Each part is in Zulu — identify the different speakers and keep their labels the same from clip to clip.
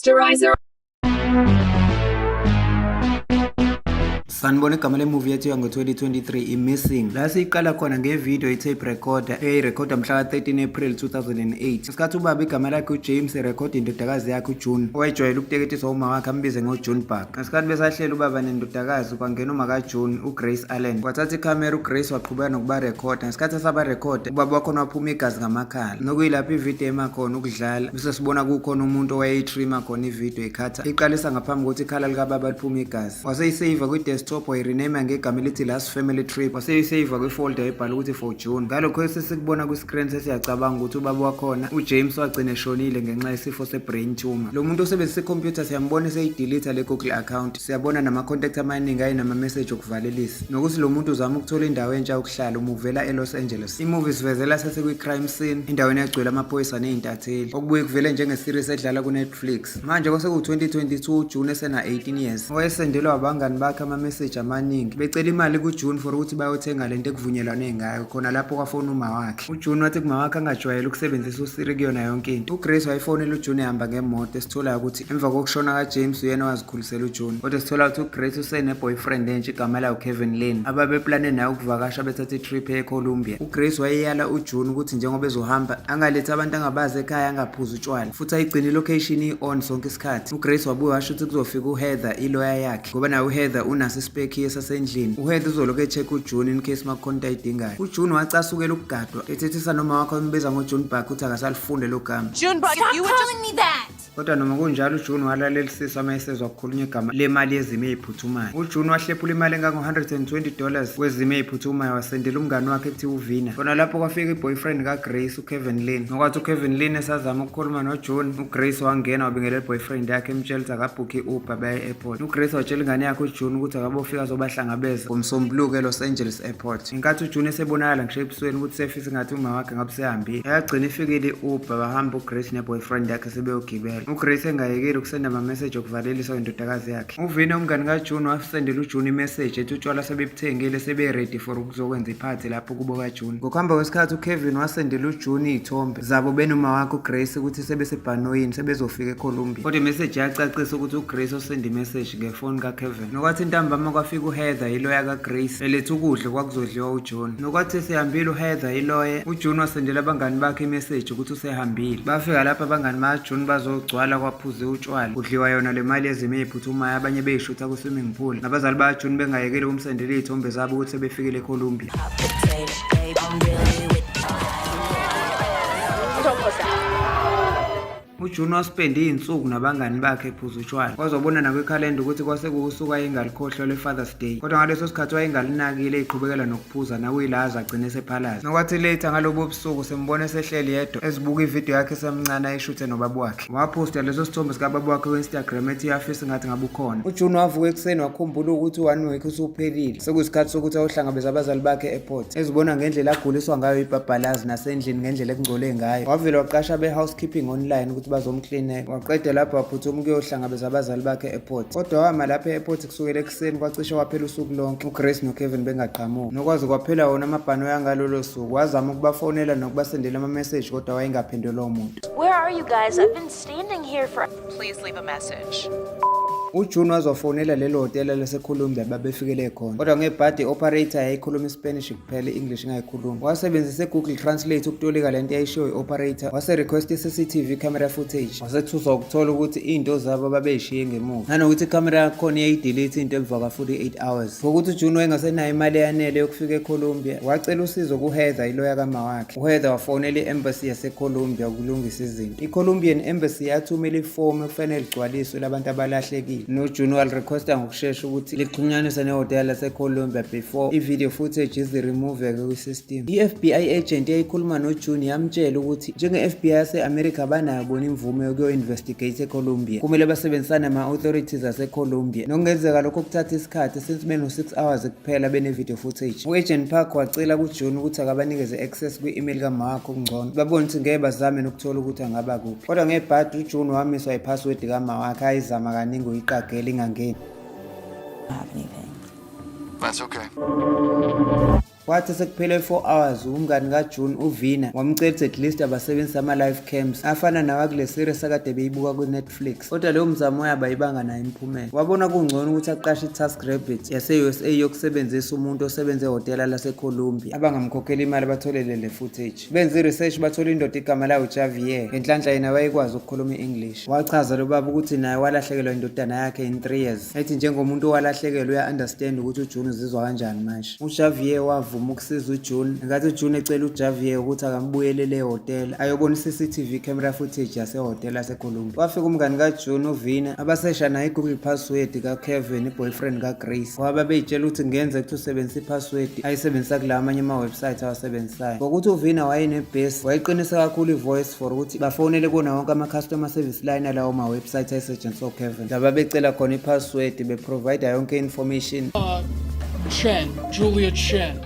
Speaker 1: Posterizer.
Speaker 2: Sanibona, igama lemovie yethu yango-2023 i-Missing. La siyiqala khona ngevidiyo i-tape recorder eyayirekhoda mhla ka-13 April 2008. Ngesikhathi ubaba igama lakhe uJames erekhoda indodakazi yakhe uJune, owayejwayele ukuteketiswa uma wakhe ambize ngoJune Bug. Ngesikhathi besahleli ubaba nendodakazi kwangena uma kaJune uGrace Allen. Wathatha ikhamera uGrace waqhubeka nokubarekhoda. Ngesikhathi esabarekhoda ubaba wakhona waphuma igazi ngamakhala. Nokuyilapho ividiyo ema khona ukudlala bese sibona kukhona umuntu owayeyitrima khona ividiyo ikhatha iqalisa ngaphambi kokuthi ikhala likababa liphume igazi. Waseyiseyiva kwi-desktop wayirename ngegama elithi Last Family Trip, waseyiseyiva kwifolder ebhala ukuthi For June. Ngalokho esesikubona kwi-screen sesiyacabanga ukuthi ubaba wakhona uJames wagcina eshonile ngenxa yesifo se-brain tumor. Lo muntu osebenzisa ikhompyutha siyambona eseyidilitha le Google account, siyabona nama-contact amaningi ayenama-message okuvalelisa nokuthi lo muntu uzama ukuthola indawo entsha yokuhlala uma uvela e-Los Angeles. Imovie sivezela sesikwi-crime scene endaweni egcwele amaphoyisa ney'ntatheli okubuye kuvele njenge-series edlala ku-Netflix. Manje kwaseku-2022 uJune esena-18 years. Wayesendelwa abangani bakhe ama-message amaningi becela imali kuJune for ukuthi bayothenga lento ekuvunyelwane ngayo. Khona lapho kwafona uma wakhe. UJune wathi kuma wakhe angajwayele ukusebenzisa uSiri kuyona yonke into. UGrace wayefonela uJune ehamba ngemoto esitholayo ukuthi emva kokushona kaJames uyena owazikhulisela uJune. Kodwa sithola ukuthi uGrace usene-boyfriend entsha igama layo Kevin Lynn ababeplane naye ukuvakasha bethatha i-trip eColombia. UGrace wayeyala uJune ukuthi njengoba ezohamba angalethi abantu angabazi ekhaya, angaphuzi utshwala futhi ayigcine ilocation i-on sonke isikhathi. UGrace wabuye washo ukuthi kuzofika uHeather, iloya yakhe, ngoba naye uHeather unaso ispare key esasendlini. UHeather uzolokhu e-check uJune in case makukhona into ayidingayo. UJune wacasukela ukugadwa ethethisa noma wakhe wambiza ngoJune Bug ukuthi akasalifunde lo gama.
Speaker 3: Junebug, if
Speaker 4: Stop
Speaker 3: you would just
Speaker 4: calling me that!
Speaker 2: Kodwa noma kunjalo uJune walalelisisa uma esezwa kukhulunywa igama lemali yezimo ey'phuthumayo. UJune wahlephula imali engango-$120 kwezimo ey'phuthumayo wasendela umngani wakhe ekuthiwa uVina. Khona lapho kwafika i-boyfriend kaGrace uKevin Lynn. Nokwathi uKevin Lynn esazama ukukhuluma noJune, uGrace wangena wabingelela i-boyfriend yakhe emtshela ukuthi akabhukhe i-Uber baye e-airport. UGrace watshela ingane yakhe uJune ukuthi akabofika azobahlangabeza ngoMsombuluko eLos Angeles Airport. Ngenkathi uJune esebonakala ngisho ebusweni ukuthi sefisa ngathi uma wakhe ngabe usehambile. Yagcina ifikile i-Uber bahamba uGrace ne-boyfriend yakhe sebeyogibela. UGrace engayekeli ukusenda ama-message okuvalelisa indodakazi yakhe. UVina umngani kaJune wasendela uJune imessage ethi utshwala sebebuthengile sebe-ready for ukuzokwenza iphathi lapho kubo kaJune. Ngokuhamba kwesikhathi uKevin wasendela uJune iy'thombe zabo benoma wakhe uGrace ukuthi sebesebhanoyini sebezofika eColombia. Kodwa imessage yacacisa ukuthi uGrace osenda imessage ngefoni kaKevin. Nokwathi ntambama kwafika uHeather iloya kaGrace eletha ukudla kwakuzodliwa uJune. Nokwathi esehambile uHeather iloye, uJune wasendela abangani bakhe imessage ukuthi usehambile. Bafika lapho abangani bakaJune bazogcwala kwaphuziwa utshwala. Kudliwa yona le mali yezimo ey'phuthumayo abanye beyishutha ku-swimming pool. Nabazali bakaJune bengayekeli ukumsendela iy'thombe zabo ukuthi sebefikile eColombia.
Speaker 3: Don't post that.
Speaker 2: UJune waspenda iy'nsuku nabangani bakhe ephuza utshwala. Wazobona nakwikhalenda ukuthi kwase kuwusuku ayengalikhohlwa lwe-Father's Day. Kodwa ngaleso sikhathi wayengalinakile eyiqhubekela nokuphuza nakuyilazi agcine esephalaza. Nokwathi later ngalobo busuku simbona esehleli yedwa ezibuka ividiyo yakhe esemncane ayishuthe nobaba wakhe. Waphosta leso sithombe sikababa wakhe ku-Instagram ethi uyafisa ngathi ngabe ukhona. UJune wavuka ekuseni wakhumbula ukuthi u-one week usuphelile. Sekuyisikhathi sokuthi ayohlangabeza abazali bakhe e-airport. Ezibona ngendlela aguliswa ngayo ibhabhalazi nasendlini ngendlela ekungcole ngayo. Wavele waqasha abe-housekeeping online ukuthi bazomklinela. Waqeda lapho waphuthuma ukuyohlangabeza abazali bakhe e-airport. Kodwa wama lapho e-airport kusukela ekuseni kwacishe kwaphela usuku lonke uGrace noKevin bengaqhamuki. Nokwaze kwaphela wona amabhanoyi angalolo suku. Wazama ukubafonela nokubasendela ama-message kodwa wayengaphendulwa umuntu.
Speaker 4: Where are you guys? I've been standing here for.
Speaker 3: Please leave a message.
Speaker 2: UJune wazofonela lelo hotela laseColombia babefikele khona. Kodwa ngebhadi i-operator yayikhuluma iSpanish kuphela, i-English ingayikhulumi. Wasebenzisa i-Google Translate ukutolika lento eyayishiwo i-operator, wase request i-CCTV camera footage. Wasethuswa ukuthola ukuthi iy'nto zabo babeyishiye ngemuva. Nanokuthi ikhamera yakhona iyayidelete into emva ka-48 hours. Ngokuthi uJune wayengasenayo imali eyanele yokufika eColombia, wacela usizo kuHeather iloya kama wakhe. UHeather wafonela i-embassy yaseColombia ukulungisa izinto. I-Colombian Embassy yathumela ifomu ekufanele ligcwaliswe labantu abalahlekile. NoJune walirequesta ngokushesha ukuthi lixhunyaniswe nehhotela laseColombia before i-video footage iziremoveke kwi-system. I-FBI agent eyayikhuluma noJune yamtshela ukuthi njenge-FBI yase-America banayo bona imvume yokuyo-investigate eColombia. Kumele basebenzisane nama-authorities aseColombia. Nokungenzeka lokho kuthatha isikhathi since beno-6 hours kuphela bene-video footage. U-Agent Park wacela kuJune ukuthi akabanikeze access kwi-email kamawakhe okungcono. Babone ukuthi ngeke bazame nokuthola ukuthi angaba kuphi. Kodwa ngebhadi uJune wamiswa iphasiwedi kamawakhe ayizama kaningi uyiqagela ingangeni.
Speaker 5: Have anything.
Speaker 6: That's okay.
Speaker 2: Kwathi sekuphele 4 hours, umngani kaJune uVina wamcela ukuthi at least abasebenzise ama-live cams afana nawakule series akade beyibuka kwi-Netflix. Kodwa leyo mzamo yabo ayibanga nayo imiphumela. Wabona kungcono ukuthi aqashe i-Task Rabbit yase-USA yokusebenzisa umuntu osebenza ehhotela laseColumbia abangamkhokhela imali batholele le footage. Benza i-research bathola indoda igama layo Javier. Ngenhlanhla yena wayekwazi ukukhuluma i-English. Wachaza lo baba ukuthi naye walahlekelwa indodana yakhe in 3 years. Ethi njengomuntu owalahlekelwa uya-understand ukuthi uJune uzizwa kanjani manje. UJavier wavuma ukusiza uJune. Ngenkathi uJune ecela uJavier ukuthi akambuyelele ehhotela ayobona i-CCTV camera footage yasehhotela laseColumbia. Wafika umngani kaJune uVina abasesha naye i-Google password kaKevin, i-boyfriend kaGrace. Ngoba babeyitshela ukuthi kungenzeka ukuthi usebenzisa i-password ayisebenzisa kulawa amanye ama-website awasebenzisayo. Ngokuthi uVina wayenebhesi, wayiqinisa kakhulu i-voice for ukuthi bafonele kuwona wonke ama-customer service line alawo ma-website ayisetshenziswa uKevin. Laba becela khona i-password beprovide yonke i-information.
Speaker 1: Chen, Julia Chen.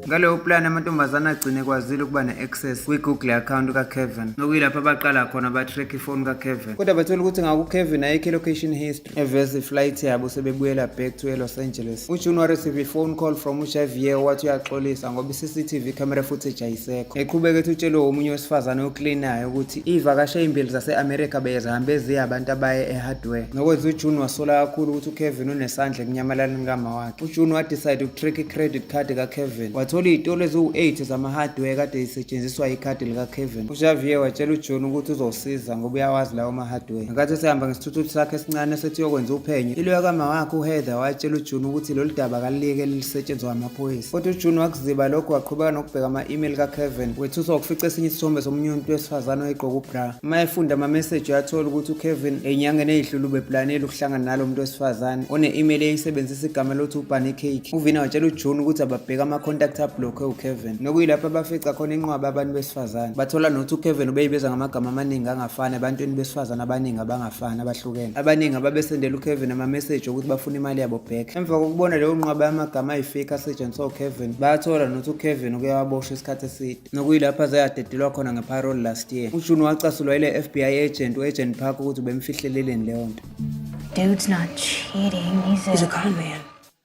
Speaker 2: Ngaleyo plan amantombazane agcine kwazile ukuba ne-access kwi-Google account kaKevin, nokuyilapho abaqala khona ba-track ifoni kaKevin. Kodwa bathola ukuthi ngakuKevin ayikho i-location history eveza i-flight yabo sebebuyela back to e-Los Angeles. UJune wa-receive i-phone call from uJavier wathi uyaxolisa ngoba i-CCTV camera footage ayisekho. Eqhubeka ethi utshelwe omunye wesifazane oklinayo ukuthi iy'vakashi ey'mbili zase-America bezihambe ziya abantu abaye e-hardware. Nokwenza uJune wasola kakhulu ukuthi uKevin unesandla ekunyamalaleni kama wakhe. UJune wa-decide ukutrack i-credit card kaKevin. Wathola iy'tolo eziwu-8 zama-hardware kade zisetshenziswa ikhadi likaKevin. UJavier watshela uJune ukuthi uzosiza ngoba uyawazi lawo ma-hardware. Ngenkathi esehamba ngesithuthuthu sakhe esincane esethi uyokwenza uphenyo, iloya kama wakhe uHeather watshela uJune ukuthi lolu daba kaliyeke lisetshenzwa amaphoyisa. Kodwa uJune wakuziba lokho waqhubeka nokubheka ama-email kaKevin. Wethuswa ukufica esinye isithombe somunye umuntu wesifazane oyegqoke ubra. Uma efunda ama-message uyathola ukuthi uKevin ey'nyangeni ey'dlule ubeplanile ukuhlangana nalo muntu wesifazane one-email eyisebenzisa igama lokuthi uBunny Cake. UVina watshela uJune ukuthi ababheke ama-contact ablockwe uKevin, nokuyilapho abafica khona inqwaba abantu besifazane. Bathola nokuthi uKevin ubeyibiza ngamagama amaningi angafani ebantwini besifazane abaningi abangafani abahlukene. Abaningi ababesendela uKevin ama-message okuthi bafuna imali yabo back. Emva kokubona leyo nqwaba yamagama ayi-fake asetshenziswa uKevin, bayathola nokuthi uKevin uke waboshwa isikhathi eside, nokuyilapho aze yadedelwa khona nge-parole last year. UJune wacasulwa yile FBI agent, u-Agent Park, ukuthi ubemfihleleleni leyo nto.
Speaker 4: Dude's not cheating. He's a
Speaker 5: con man.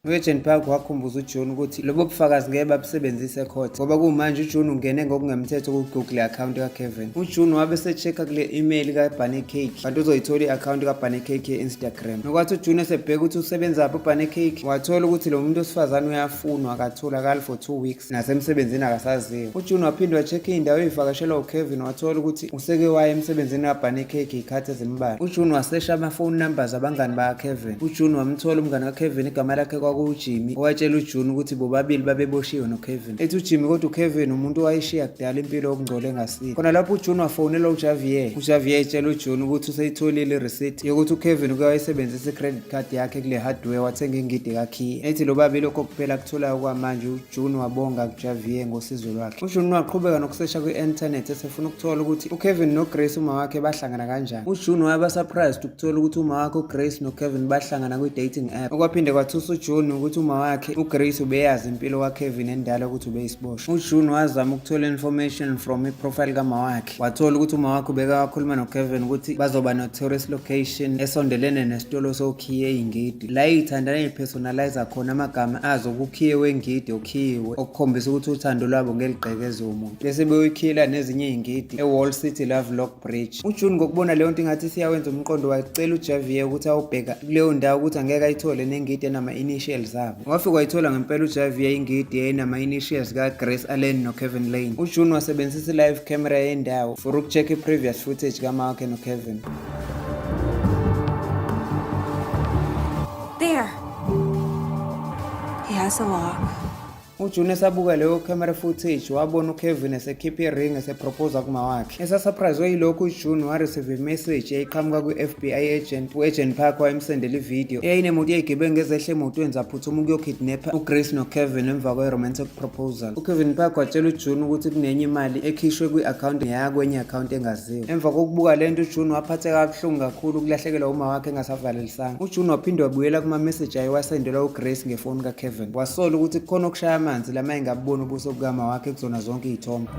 Speaker 2: U-Agent Park wakhumbuza uJune ukuthi lobo bufakazi ngeke babusebenzise ecourt ngoba kumanje uJune ungene ngokungemthetho ku-Google account kaKevin. UJune wabe ese-check-a kule email kaBunny Cake kanti uzoyithola i-account kaBunny Cake ye-Instagram. Nokwathi uJune esebheka ukuthi usebenzaphi uBunny Cake, wathola ukuthi lo muntu wesifazane uyafunwa akatholakali for 2 weeks nasemsebenzini akasaziwa. UJune waphinde wa-check iy'ndawo ey'vakashelwa uKevin wathola ukuthi useke waya emsebenzini kaBunny Cake iy'khathi ezimbalwa. UJune wasesha ama-phone numbers abangani bakaKevin. UJune wamthola umngani kaKevin igama lakhe kwakuwuJimmy owatshela uJune ukuthi bobabili babeboshiwe noKevin. Ethi uJimmy kodwa uKevin umuntu owayishiya kudala impilo yokungcola engasile. Khona lapho uJune wafonela uJavier. UJavier etshela uJune ukuthi useyitholile i-receipt yokuthi uKevin uke wayisebenzisa i-credit card yakhe kule hardware wathenga ingidi kakhiye. Ethi lo babi lokho kuphela akutholayo kwamanje. UJune wabonga kuJavier ngosizo lwakhe. UJune waqhubeka nokusesha kwi-internet esefuna ukuthola ukuthi uKevin noGrace uma wakhe bahlangana kanjani. UJune waba surprised ukuthola ukuthi uma wakhe uGrace noKevin bahlangana kwi-dating app. Okwaphinde kwathusa uJune ukuthi uma wakhe uGrace ubeyazi impilo kaKevin endala ukuthi ubeyisiboshwa. UJune wazama ukuthola information from i-profile kama wakhe. Wathola ukuthi uma wakhe ubeke wakhuluma noKevin ukuthi bazoba no-tourist location esondelene nesitolo sokhiye ingidi. La iy'thandana ey'personalize khona amagama azo kukhiye wengidi okhiyiwe okukhombisa ukuthi uthando lwabo ngeligqekeze umuntu. Bese beyoyikhiyela nezinye iy'ngidi e-Wall City Lovelock Bridge. UJune ngokubona leyo nto ingathi isiyawenza umqondo wacela uJavier ukuthi awubheka kuleyo ndawo ukuthi angeke ayithole nengidi enama-initials abo. Wafika wayithola ngempela uJavier ingidi eyayinama-initials kaGrace Allen noKevin Lane. UJune wasebenzisa i-live camera yendawo for ukucheck i-previous footage kaMark noKevin.
Speaker 5: There. He has a lock.
Speaker 2: UJune esabuka leyo camera footage wabona uKevin esekhipha i-ring eseproposa kuma wakhe. Esasurprise yilokhu uJune wareceive imessage eyayiqhamuka kwi-FBI agent, u-Agent Park wayemsendela ivideo eyayinemoto eyayigebengu ezehle emotweni zaphuthuma ukuyokidnapha uGrace noKevin emva kwe-romantic proposal. UKevin Park watshela uJune ukuthi kunenye imali ekhishwe kwi-account yakwenye account engaziwa. Emva kokubuka lento uJune waphatheka kabuhlungu kakhulu ukulahlekelwa uma wakhe engasavalelisanga. UJune waphinde wabuyela kuma-message ayewasendelwa uGrace ngefoni kaKevin. Wasola ukuthi kukhona okushaya amanzi lama engabuboni ubuso bukama wakhe kuzona zonke iy'thombe.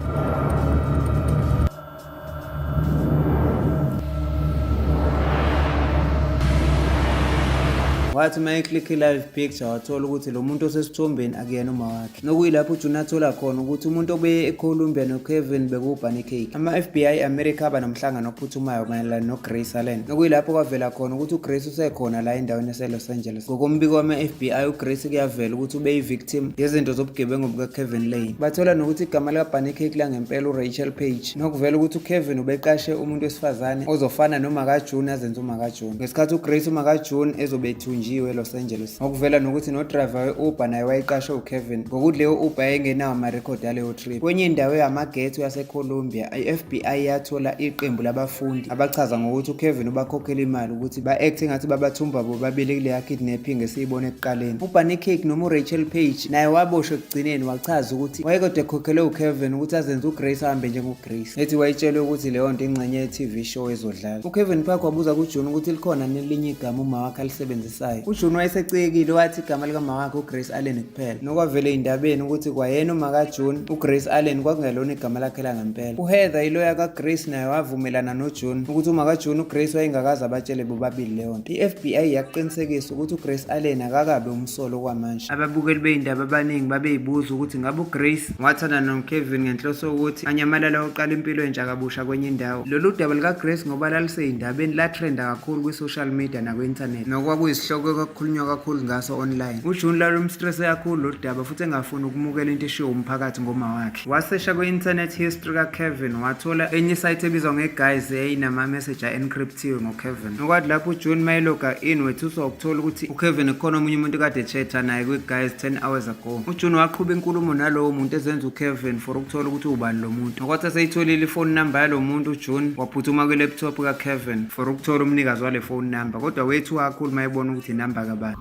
Speaker 2: Wathi uma eklikha i-live picture wathola ukuthi lo muntu osesithombeni akuyena uma wakhe. Nokuyilapho uJune athola khona ukuthi umuntu obeye eColumbia noKevin bekuwuBarney Cake. Ama-FBI America aba nomhlangano ophuthumayo mayelana noGrace Allen. Nokuyilapho kwavela khona ukuthi uGrace usekhona la endaweni yaseLos Angeles. Ngokombiko wama-FBI uGrace kuyavela ukuthi ubeyi-victim yezinto zobugebengu bukaKevin Lane. Bathola nokuthi igama likaBarney Cake langempela uRachel Page. Nokuvela ukuthi uKevin ubeqashe umuntu wesifazane ozofana noma kaJune azenze uma kaJune. Ngesikhathi uGrace uma kaJune ezobe ethunjiwe eLos Angeles. Ngokuvela nokuthi nodrayiva we-Uber naye wayeqashwe uKevin ngokuthi leyo Uber yayingenawo amarekhodi aleyo trip. Kwenye indawo yamagetho yaseColumbia, i-FBI yathola iqembu labafundi abachaza ngokuthi uKevin ubakhokhela imali ukuthi ba-act engathi babathumba bobabili kuleya kidnapping esiyibona ekuqaleni. UBarney Cake noma uRachel Page naye waboshwa ekugcineni wachaza ukuthi wayekade ekhokhelwe uKevin ukuthi azenze uGrace ahambe njengoGrace. Ethi wayetshelwe ukuthi leyo nto ingxenye ye-TV show ezodlala. UKevin Park wabuza kuJune ukuthi likhona nelinye igama uma wakhe alisebenzisayo. UJune wayesecikekile wathi igama likama wakhe uGrace Allen kuphela. Nokwavela ey'ndabeni ukuthi kwayena uma kaJune uGrace Allen kwakungelona igama lakhe langempela. UHeather iloya kaGrace naye wavumelana noJune ukuthi uma kaJune uGrace wayengakaze abatshele bobabili leyo nto. I-FBI yaqinisekisa ukuthi uGrace Allen akakabi umsolo okwamanje. Ababukeli bey'ndaba abaningi babeyibuza ukuthi ngabe uGrace wathanda noKevin ngenhloso yokuthi anyamalala oqala impilo entsha kabusha kwenye indawo. Lolu daba likaGrace ngoba lalisey'ndabeni latrenda kakhulu kwi-social media nakwi-internet nokwakuyisihloko ekwakukhulunywa kakhulu ngaso online. UJune lalumstrese kakhulu lolu daba futhi engafuni ukumukela into eshiwo umphakathi ngoma wakhe. Wasesha kwi-internet history kaKevin wathola enye isite ebizwa nge-Guys eyayinama-message a-encryptiwe ngoKevin. Nokwathi lapho uJune mayeloga in wethuswa ukuthola ukuthi uKevin kukhona omunye umuntu kade chatha naye kwi-Guys 10 hours ago. UJune waqhuba inkulumo nalowo muntu ezenza uKevin for ukuthola ukuthi ubani lo muntu. Nokwathi eseyitholile ifoni number yalo muntu uJune waphuthuma kwi-laptop kaKevin for ukuthola umnikazi wale phone number kodwa wethuka kakhulu mayebona ukuthi inamba kabani.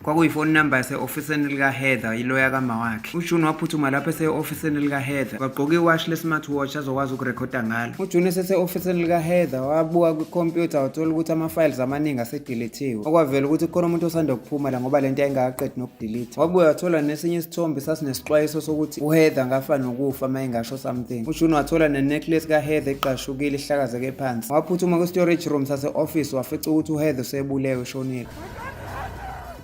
Speaker 2: Kwakuyifoni number yase-ofisini likaHeather, iloya kama wakhe. UJune waphuthuma lapho ese-ofisini likaHeather, wagqoka iwashi le-smartwatch azokwazi ukurekhoda ngalo. UJune esese-ofisini likaHeather wabuka kwikhompyutha wathola ukuthi ama-files amaningi asedeletiwe. Okwavela ukuthi kukhona umuntu osanda kuphuma la ngoba lento yayingakaqedi nokudelete. Wabuye wathola nesinye isithombe sasinesixwayiso sokuthi uHeather angafa nokufa uma engasho something. UJune wathola ne-necklace kaHeather eqashukile ihlakazeke phansi. Waphuthuma kwi-storage room sase-office wafica ukuthi uHeather usebulewe ushonile.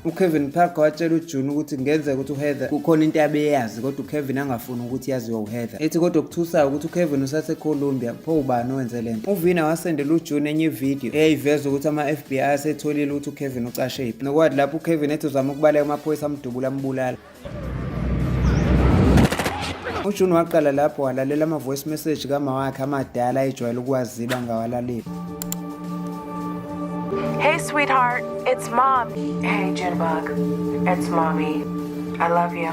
Speaker 2: UKevin Parker watshela uJune ukuthi kungenzeka ukuthi uHeather kukhona into abeyazi kodwa uKevin angafuni ukuthi yaziwe uHeather. Ethi kodwa okuthusayo ukuthi uKevin usaseColumbia, pho ubani owenze le nto? UVina wasendela uJune enye ividiyo eyayiveza ukuthi ama-FBI asetholile ukuthi uKevin ucashephi. Nokwathi lapho uKevin ethi uzama ukubaleka amaphoyisa amdubula ambulala. UJune waqala lapho walalela ama-voice message kama wakhe amadala ayejwayele ukuwaziba angawalaleli.
Speaker 3: Hey, sweetheart, it's mom. Hey, Junebug, it's mommy. I love you.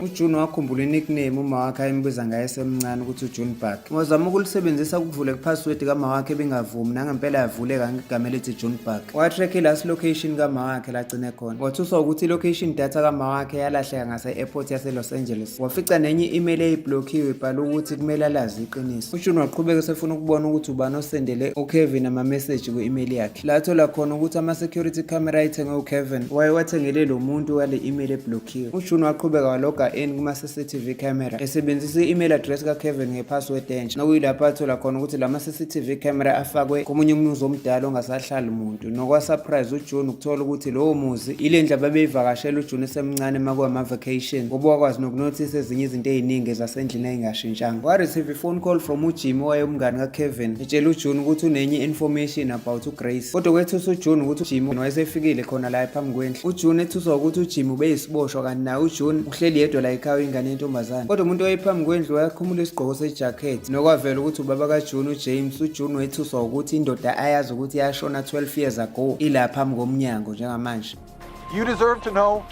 Speaker 2: UJune wakhumbula i-nickname uma wakhe ayembiza ngayo esemncane ukuthi uJune Bug. Wazama ukulisebenzisa ukuvula iphasiwedi kama wakhe ebingavumi nangempela yavuleka ngegama elithi June Bug. Watrack i-last location kama wakhe lagcine khona. Wathuswa ukuthi i-location data kama wakhe yalahleka ngase-airport yase-Los Angeles. Wafica nenye i-email eyiblokhiwe ibhala ukuthi kumele alazi iqiniso. UJune waqhubeka esefuna ukubona ukuthi ubani osendele uKevin ama-message kwi-email yakhe. Lathola khona ukuthi ama-security camera ayethengwe uKevin wayewathengele lo muntu wale email eblokhiwe. UJune waqhubeka waloga in kuma-CCTV camera esebenzisa i-email address kaKevin nge-password entsha. Nokuyilapho athola khona ukuthi lama CCTV camera afakwe komunye umuzi omdala ongasahlali muntu. Nokwa-surprise uJune ukuthola ukuthi lowo muzi ile ndlu ababeyivakashela uJune esemncane uma kuwama-vacation ngoba wakwazi nokunothisa ezinye izinto ey'ningi zasendlini ey'ngashintshanga. Wa-receive i-phone call from uJimmy owayewumngani kaKevin etshela uJune ukuthi unenye information about uGrace. Kodwa kwethusa uJune ukuthi uJimmy wayesefikile khona la phambi kwendlu. UJune ethuswa ukuthi uJimmy ubeyisiboshwa kanti naye uJune uhleli yedwa la ekhaya ingane yentombazane. Kodwa umuntu owayephambi kwendlu wayekhumula isigqoko sejakhethi nokwavela ukuthi ubaba kaJune uJames. UJune wethuswa ukuthi indoda ayazi ukuthi yashona 12 years ago ila phambi komnyango njengamanje.
Speaker 6: You deserve to know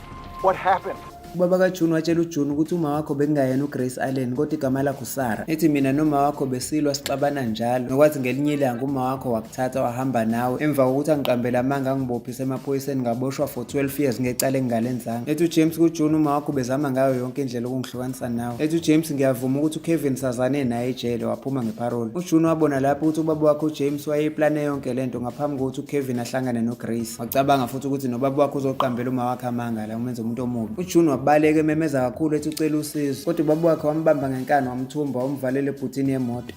Speaker 6: what happened.
Speaker 2: Ubaba kaJune watshela uJune ukuthi uma wakho bekungayena uGrace Allen kodwa igama lakhe uSarah. Ethi mina noma wakho besilwa sixabana njalo. Nokwathi ngelinye ilanga uma wakho wakuthatha wahamba nawe emva kokuthi angiqambele amanga angibophise emaphoyiseni ngaboshwa for 12 years ngecala engingalenzanga. Ethi uJames kuJune uma wakho bezama ngayo yonke indlela ukungihlukanisa nawe. Ethi uJames ngiyavuma ukuthi uKevin sazane naye ejele waphuma ngeparole. UJune wabona lapho ukuthi ubaba wakhe uJames wayeyiplane yonke lento ngaphambi kokuthi uKevin ahlangane noGrace. Wacabanga futhi ukuthi nobaba wakhe uzoqambela uma wakhe amanga la umenza umuntu omubi. UJune wabaleka ememeza kakhulu ethi ucela usizo. Kodwa ubaba wakhe wambamba ngenkani wamthumba wamvalela ebhuthini yemoto.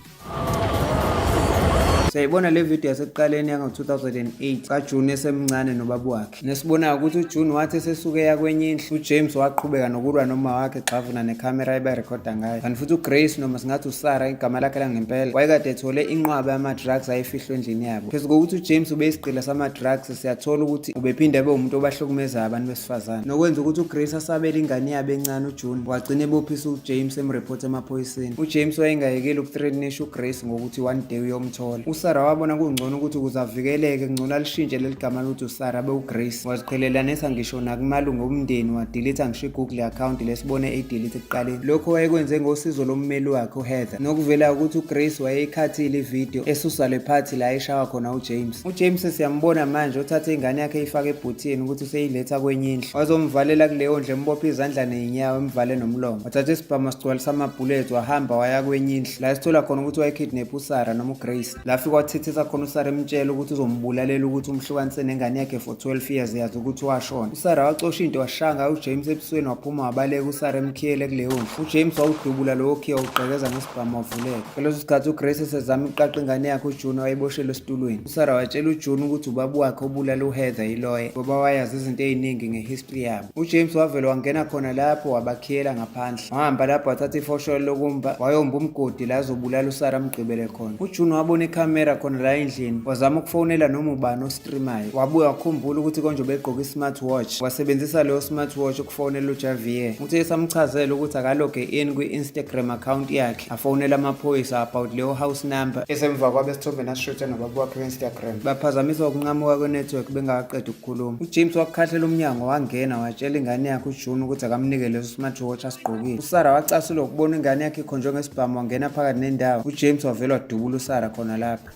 Speaker 2: Siyayibona le video yasekuqaleni yango-2008 kaJune esemncane nobaba wakhe. Nesibonayo ukuthi uJune wathi esesuke yakwenye indlu, uJames waqhubeka nokulwa noma wakhe egxavuna nekhamera eberekhoda ngayo. Kanti futhi uGrace, noma singathi uSarah igama lakhe langempela, wayekade ethole inqwaba yama-drugs ayefihlwe endlini yabo. Phezu kokuthi uJames ubeyisigqila sama-drugs, siyathola ukuthi ubephinde abe umuntu obahlukumezayo abantu besifazane. Nokwenza ukuthi uGrace asabele ingane yabo encane uJune, wagcina ebophisa uJames emrephotha emaphoyiseni. UJames wayengayekeli ukuthreatenisha uGrace ngokuthi one day uyomthola. USarah wabona kungcono ukuthi ukuze avikeleke kungcono alishintshe leli gama lokuthi uSarah abe uGrace. Waziqhelelanisa ngisho nakumalungu omndeni, wadelete ngisho i-Google account lesibone eyidelete ekuqaleni. Lokho wayekwenze ngosizo lommeli wakhe uHeather. Nokuvela ukuthi uGrace wayeyikhathile ividiyo esusa le phathi la eshawa khona uJames. UJames siyambona manje uthathe ingane yakhe eyifake ebhuthini ukuthi useyiletha kwenye indlu. Wazomvalela kuleyo ndlu, embophe izandla ney'nyawo, emvale nomlomo. Wathatha isibhamu wasigcwalisa amabhuleti, wahamba waya kwenye indlu la esithola khona ukuthi wayekidnap uSarah noma uGrace. La fika wathethisa khona uSarah emtshela ukuthi uzombulalela ukuthi umhlukanise nengane yakhe for 12 years, yazi ukuthi washona. USarah wacosha into washaya ngayo uJames ebusweni, waphuma wabaleka uSarah emkhiyele kuleyo ndlu. UJames wawudubula lowo khiya wawugqekeza ngesibhamu wavuleka. Ngaleso sikhathi uGrace esezama ukuqaqa ingane yakhe uJune wayeboshelwe esitulweni. USarah watshela uJune ukuthi ubaba wakhe obulala uHeather yiloye ngoba wayazi izinto ey'ningi ngehistory yabo. UJames wavele wangena khona lapho wabakhiyela ngaphandle. Wahamba lapho wathatha ifosholo lokumba wayomba umgodi la azobulala uSarah amgqibele khona. UJune wabona ikhamera khona la endlini, wazama ukufonela noma ubani ostreamayo. Wabuya wakhumbula ukuthi konje ubegqoke i-smartwatch, wasebenzisa leyo smartwatch ukufonela uJavier. Uthe esamchazela ukuthi akaloge in kwi-Instagram account yakhe, afonela amaphoyisa about leyo house number esemva kwabe esithombe nasishutha nobaba wakhe ku-Instagram. Baphazamiswa ukunqamuka kwe-network bengakaqedi ukukhuluma. UJames wakhahlela umnyango wangena watshela ingane yakhe uJune ukuthi akamnike leso smartwatch asigqokile. USarah wacasulwa ukubona ingane yakhe ikhonjwe ngesibhamu, wangena phakathi nendawo. UJames wavele wadubula uSarah khona lapha.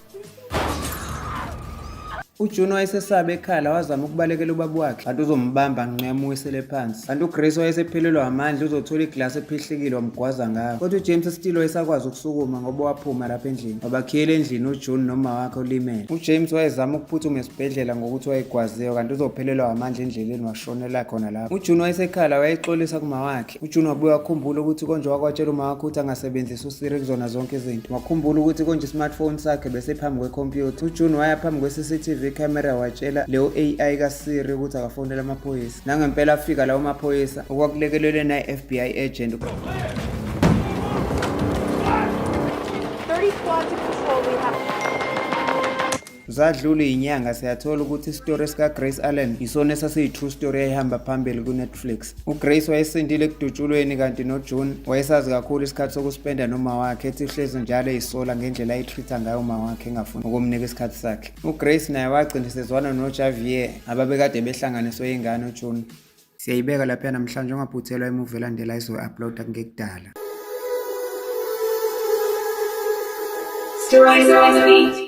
Speaker 2: UJune wayesesaba ekhala, wazama ukubalekela ubaba wakhe kanti uzombamba nqe amuwisele phansi. Kanti uGrace wayesephelelwa amandla, uzothola iglasi ephihlikile wamgwaza ngayo. Kodwa uJames still wayesakwazi ukusukuma ngoba waphuma lapha endlini. Wabakhiyela endlini uJune noma wakhe olimele. UJames wayezama ukuphuthuma esibhedlela ngokuthi wayegwaziwe kanti uzophelelwa amandla endleleni, washonela khona lapho. UJune wayesekhala, wayexolisa kuma wakhe. UJune wabuye wakhumbula ukuthi konje wakwatshela uma wakhe ukuthi angasebenzisi uSiri kuzona zonke izinto. Wakhumbula ukuthi konje i-smartphone sakhe besephambi kwekhompyutha. UJune waya phambi kwe-CCTV camera watshela leyo AI kaSiri ukuthi akafonele amaphoyisa. Nangempela afika lawo maphoyisa okwakulekelelwe nayi-FBI agent.
Speaker 3: 30 squads of patrol we have.
Speaker 2: Zadlula iy'nyanga, siyathola ukuthi isitori sikaGrace Allen yisona esasiyi-true story eyayihamba phambili ku-Netflix. UGrace wayesindile ekudutshulweni kanti noJune wayesazi kakhulu isikhathi sokuspenda noma wakhe, ethi uhlezi njalo eyisola ngendlela ayitreat-a ngayo uma wakhe engafuni ukumnika isikhathi sakhe. UGrace naye wagcina sezwana noJavier ababekade behlanganiswe ingane uJune. Siyayibeka lapha namhlanje, ungaphuthelwa imuvi elandela izoyi-uploada kungekudala.
Speaker 7: Stories.